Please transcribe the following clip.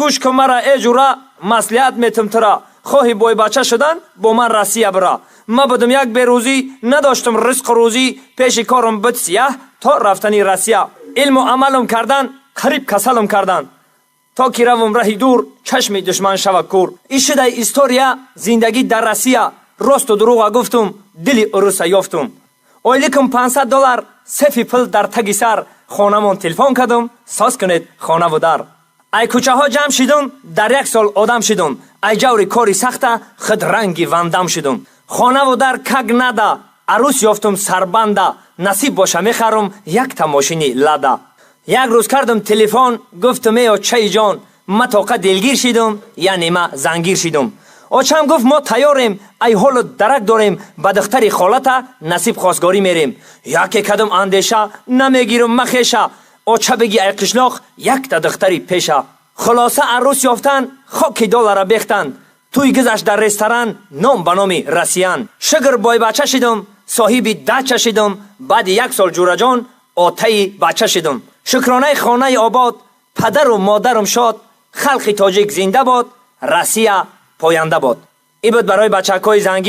Гӯш кун мара, э ҷура, маслиҳат метум тура. Хоҳи бойбача шудан, бо ман Россия бира. Ма будум як берӯзӣ, надоштум ризқу рӯзӣ, пеши корум буд сияҳ то рафтани Россия. Илму амалум кардан, қариб касалум кардан, то ки равум раҳи дур, чашми душман шава кур. Ишидай история зиндагӣ дар Россия. Росту дурӯға гуфтум, дили уруса ёфтум. Ойликум 500 доллар, сефи пул дар таги сар. Хонамон телефон кардум: «Соз кунед хонаву дар». Ай кӯчаҳо ҷамъ шидум, дар як сол одам шидум. Ай ҷаври кори сахта худ ранги вандам шидум. Хонаву дар как надо, арӯс ёфтум сарбанда. Насиб боша, мехарум якта мошини «Лада». Як рӯз кардум телефон, гуфтум: «Эй очаи ҷон, ма тоқа дилгир шидум, яъне ма зангир шидум». Очам гуфт: «Мо тайёрем, ай ҳолу дарак дорем, ба духтари холата насиб хостгорӣ мерем». Яке кадум андеша намегирум махеша. Оча биги, ай қишлоқ якта духтари пеша. Хулоса, арӯс ёфтан, хоки доллара бехтан. Тӯй гузашт дар ресторан, ном ба номи россиян. Шукр, бойбача шидум, соҳиби дача шидум. Баъди як сол, ҷураҷон, отаи бача шидум. Шукронаи хонаи обод, падару модарум шод. Халқи тоҷик зинда бод, Россия поянда бод. Ин буд барои бачакҳои зангир.